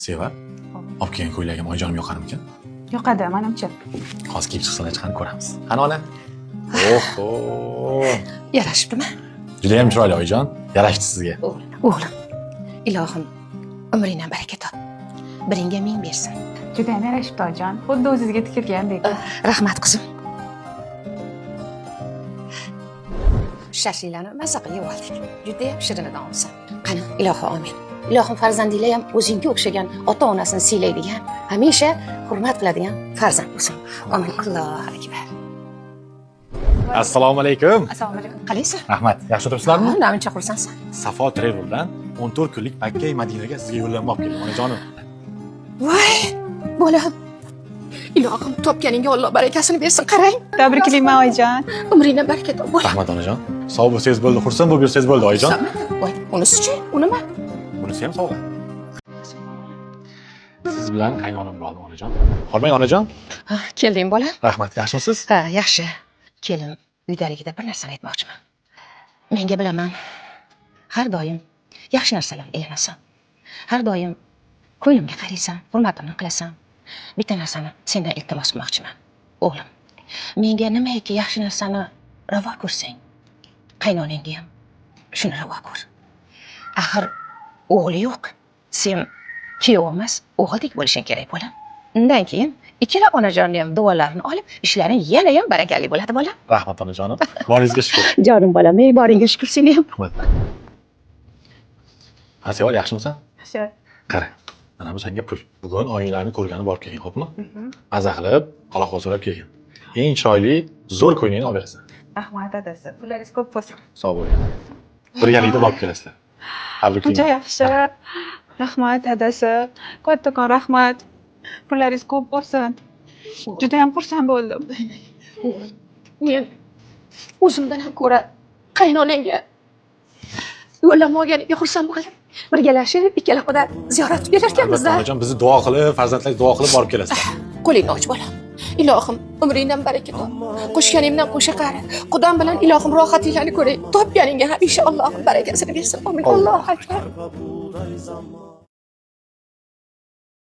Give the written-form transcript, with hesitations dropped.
Seva, olib kelgan ko'ylagim oyijonim yoqarmikan? Yoqadi, manimcha. Hozir kiyib chiqsalar chiqarib ko'ramiz. Qani ona? Oho! Yarashibdimi? Judayam chiroyli oyijon. Yarashdi sizga. O'g'lim, ilohim umringdan baraka top. Biringga ming bersin. Judayam yarashibdi, oyijon. Xuddi o'zizga tikilgandek. Rahmat, qizim. Shashliklarni maza qilib yeb oldik. Judayam shirinidan olsan. Qani, ilohi omin. Ilohim farzandinglar ham o'zingga o'xshagan ota-onasini siylaydigan, hamisha hurmat qiladigan farzand bo'lsin. Amin. Allohu akbar. Assalomu alaykum. Assalomu alaykum. Qalaysan? Rahmat. Yaxshi o'tiribsizlarmi? Namuncha xursandsan? Safo Travel'dan 14 kunlik Makka Madinaga sizga yo'llanma olib keldim, onajonim. Voy, bolam. Ilohim topganingga Alloh barakasini bersin. Qarang, Tabriklayman, oyijon. umringdan baraka top. Bolam. Rahmat, onajon. Sog' bo'lsangiz bo'ldi, xursand bo'lib yursangiz bo'ldi, oyijon. Voy, unisichi? Unima? Bunisi ham sovg'a. Siz bilan qaynonamga oldim, onajon. Hormang, onajon. Ha, kelding bolam. Rahmat. Yaxshimisiz? Ha, yaxshi. Kelin uydaligida bir narsani aytmoqchiman. Menga bilaman, har doim yaxshi narsalar aylasan. Har doim ko'nglimga qaraysan, hurmatimni qilasan. Bitta narsani sendan iltimos qilmoqchiman. O'g'lim, menga nimaiki yaxshi narsani ravo ko'rsang, qaynonangga ham shuni ravo ko'r. Axir o'g'li yo'q. Sen kuyov emas, o'g'ildek bo'lishing kerak, bolam. Undan keyin ikkala onajonni ham duolarini olib, ishlaring yana ham barakali bo'ladi, bolam. Rahmat, onajonim. Boringizga shukur. Jonim bolam, ey boringga shukur seni ham. Rahmat. Ha, Sevor, yaxshimisan? Yaxshi. Qara. Mana bu senga pul. Bugun oyinglarni ko'rgani borib kelgin, xo'pmi? Maza qilib, qaloq so'rab kelgin. Eng chiroyli, zo'r ko'ylakni olib berasan. Rahmat, adasi. Pullaringiz ko'p bo'lsin. Sog' bo'ling. Birgalikda borib kelasizlar. Juda Tabriklayman. yaxshi. Rahmat, adasi. Kattakon rahmat. Pullaringiz ko'p bo'lsin. Juda ham xursand bo'ldim. Men o'zimdan ham ko'ra qaynonangga yo'llanma olganiga xursand bo'ldim. Birgalashib ikkala quda ziyorat qilib Albatta, kelarkanmiz-da. onajon, bizni duo qilib, farzandlar duo qilib borib kelasizlar. Qo'lingni och, bolam. Ilohim umringdan baraka top. Qo'shganingdan qo'sha qari. Qudam bilan ilohim rohatinglarni ko'ray. Topganingga hamisha Allohim barakasini bersin. Amin. Allohu akbar.